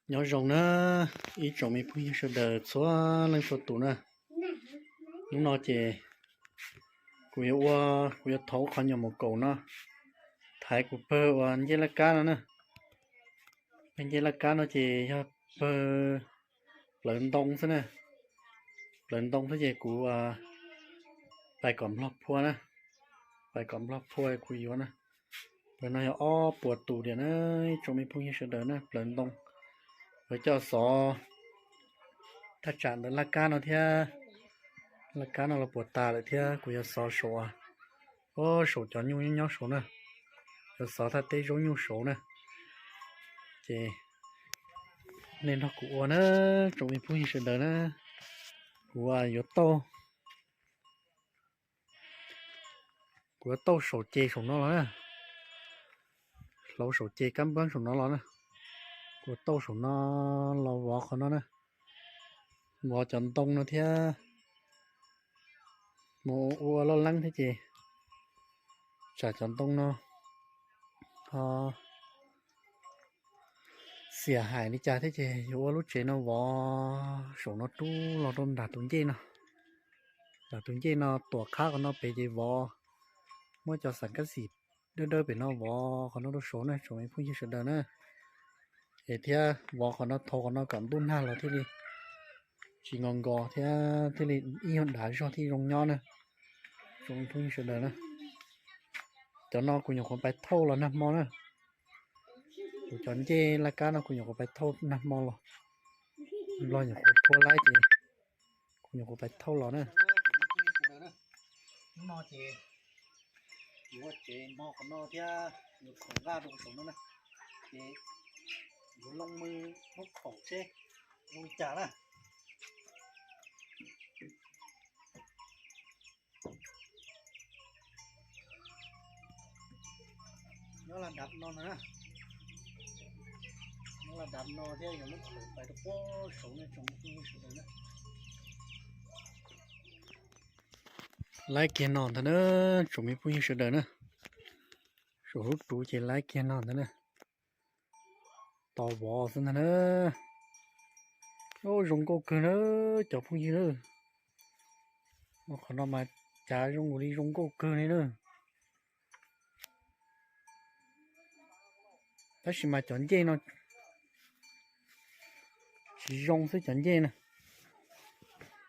Nyob zoo na, ib tsoom me phooj ywg sawv daws txhua leej txhua tus na. Hnub no ces kuv yuav ua, kuv yuav thauv qhov nyuam maum kaum no, thaiv kuv pawg uas ncej laj kab no na. Pawg ncej laj kab no ces yog pawg plawv ntoo xwb na. Plawv ntoo xwb ces kuv pais kom nplog phua na, pais kom nplog phua kuv yuav na. Pawg no yog ob puas tus diam na, ib tsoom me phooj ywg sawv daws na, plawv ntoo. Kuv coj xov thaj tsam ntawm laj kab no thiab, laj kab no los puas tas lawm thiab kuv yuav xov saum, o, saum cov nyuj nyob saud na, yuav xov thaj teb zaub nyuj saud na. Ces nej nrog kuv ua na, tsoom me phooj ywg sawv daws na, kuv yuav tauj, kuv yuav tauj saum ces saum no los na, hlauv saum ces kab npab saum no los na, kuv tauj saum no los vov qhov no na, vov cov ntoo no thiab, mus ua loj leeb thiab ces tsam cov ntoo no ho xiam hais li cas thiab ces yuav ua lub tsev no vov saum no rub los rau nram tus ncej no. Nram tus ncej no tuam qhab qhov no pem ces vov, muab cov xam kab xim dawb dawb pem no vov qhov no rau saud na, tsoom me phooj ywg sawv daws na. Es thiab vov qhov no, thauv qhov no kom ntuj nag los thiaj li tsis nkos nkos thiab thiaj li ib nyuag dav zog thiaj zoo nyob na, tsoom me phooj ywg sawv daws na. Cov no kuv nyuam qhuav pais thauj los nag hmo na. Kuv cov ncej laj kab no kuv nyuam qhuav pais thauj nag hmo los, nplog nyuam qhuav phua laib ces kuv nyuam qhuav pais thauj los na. Hnub no ces yuav ua tsev hmo qhov no thiab yuav khoom nqaj rau saum no na, ces yuav loo me muab khoom seb zoo li cas na. Nyob laj dav no na, nyob laj dav no thiab yuav muab khoom pais rau puag saud no tsoom me phooj ywg sawv daws na. Laib kiag no ntag na, tsoom me phooj ywg sawv daws na. Saum lub ruv ces laib kiag no ntag na. Tos vov xwb ntag na. Zoo nkauj kawg na cov phooj ywg na. Qhov no mas cav zoo li zoo nkauj kawg li na. Tab sis mas cov ncej no tsis zoo xwb cov ncej na.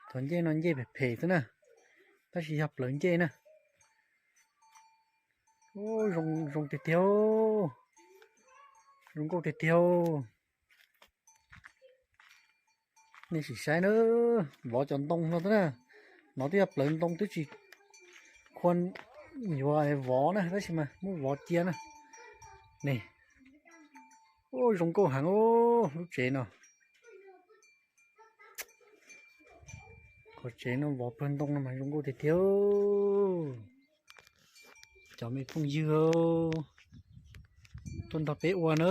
Cov ncej no ncej phem phem xwb na, tab sis yog plawv ncej na. Zoo tiag tiag, zoo nkauj tiag tiag. Nej sim saib na, vov cov ntoo no xwb na. No twb yog plawv ntoo twb tsis khuam yuav vov na, tab sis mas muab vov cia na. Ne, zoo nkauj heev lub tsev no. Qhov tsev no vov pawg ntoo no mas zoo nkauj tiag tiag. Cov me phooj ywg, tuaj nrog peb ua na,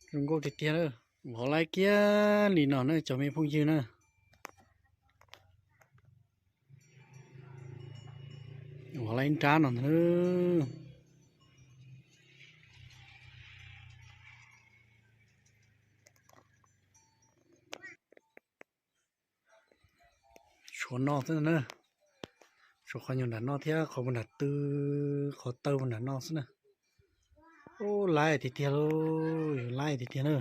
zoo nkauj tiag tiag na. Vov laib kiag li no na cov me phooj ywg na. Vov laib nrab no ntag. Tshuav no xwb na, tshuav qhov nyuag nram no thiab qhov puag nram tw, qhov taw puag nram no xwb na. Ub, laib tiag tiag lauj, laib tiag tiag na.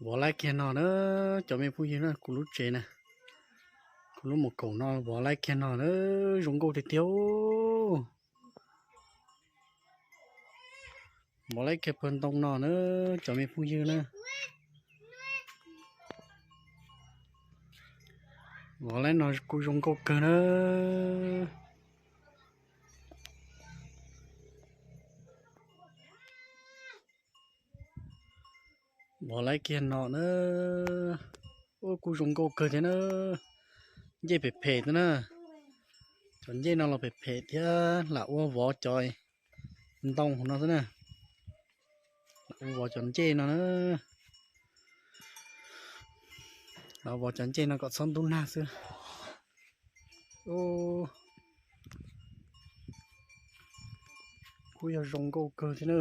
Vov laib kiag no na, cov me phooj ywg na, kuv lub tsev na, kuv lub maum kaum no vov laib kiag no na, zoo nkauj tiag tiag. Vov laib kiag pawg ntoo no na, cov me phooj ywg na. Vov laib no kuj zoo nkauj kawg na. Vov laib kiag no na. Ub, kuj zoo nkauj kawg thiab na. Ncej phem phem thiab na. Cov ncej no los phem phem thiab, lam ua vov cov ntoo hauv no xwb na. Lam ua vov cov ncej no na. Lam vov cov ncej no kom txhob ntub nag xwb. Ub, Kuj yog zoo nkauj kawg thiab na.